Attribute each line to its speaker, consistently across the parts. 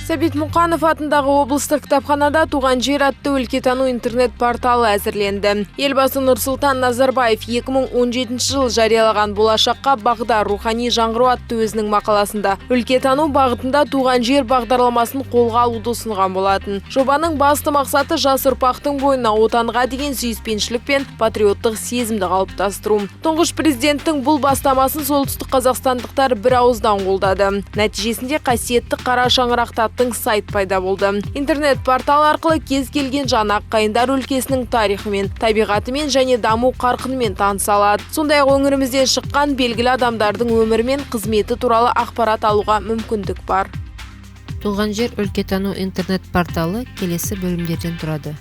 Speaker 1: Сәбит Мұқанов атындағы облыстық кітапханада «Туған жер» атты өлкетану интернет-порталы әзірленді. Елбасы Нұрсұлтан Назарбаев 2017 жыл жариялаған «Болашаққа бағдар: рухани жаңғыру» атты өзінің мақаласында өлкетану бағытында «Туған жер» бағдарламасын қолға алуды ұсынған болатын. Жобаның басты мақсаты – жас ұрпақтың бойына отанға деген сүйіспеншілік пен патриоттық сезімді қалыптастыру. Тұңғыш президенттің бұл бастамасын солтүстік қазақстандықтар бір ауыздан қолдады. Нәтижесінде қасиетті қара шаңырақта сайт пайда болды. Интернет портал арқылы кез келген жан Аққайыңдар өлкесінің тарихымен, табиғатымен және даму қарқынымен таныса алады. Сондай-ақ өңірімізден шыққан белгілі адамдардың өмірі мен қызметі туралы ақпарат алуға мүмкіндік бар.
Speaker 2: «Туған жер» өлкетану интернет-порталы келесі бөлімдерден тұрады.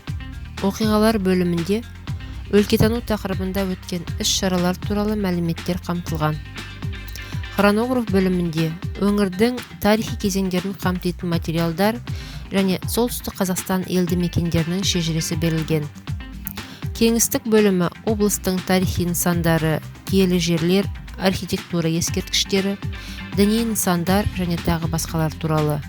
Speaker 2: Оқиғалар бөлімінде өлкетану тақырыбында өткен іс-шаралар туралы мәліметтер қамтылған. Хронограф бөлімінде өңірдің тарихи кезеңдерін қамтитын материалдар және Солтүстік Қазақстан елді мекендерінің шежіресі берілген. Кеңістік бөлімі облыстың тарихи нысандары, киелі жерлер, архитектура ескерткіштері, діни нысандар және тағы басқалар туралы.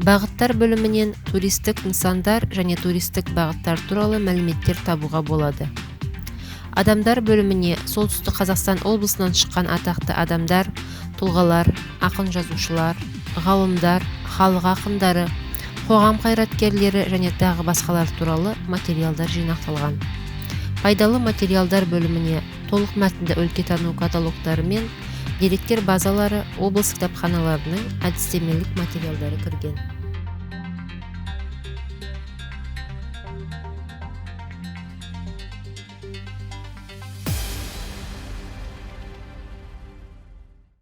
Speaker 2: Бағыттар бөлімінен туристік нысандар және туристік бағыттар туралы мәліметтер табуға болады. Адамдар бөліміне Солтүстік Қазақстан облысынан шыққан атақты адамдар, тұлғалар, ақын жазушылар, ғалымдар, халық ақындары, қоғам қайраткерлері және тағы басқалар туралы материалдар жинақталған. Пайдалы материалдар бөліміне толық мәтінді өлкетану каталогтары мен деректер базалары, облыс кітапханаларының әдістемелік материалдары кірген.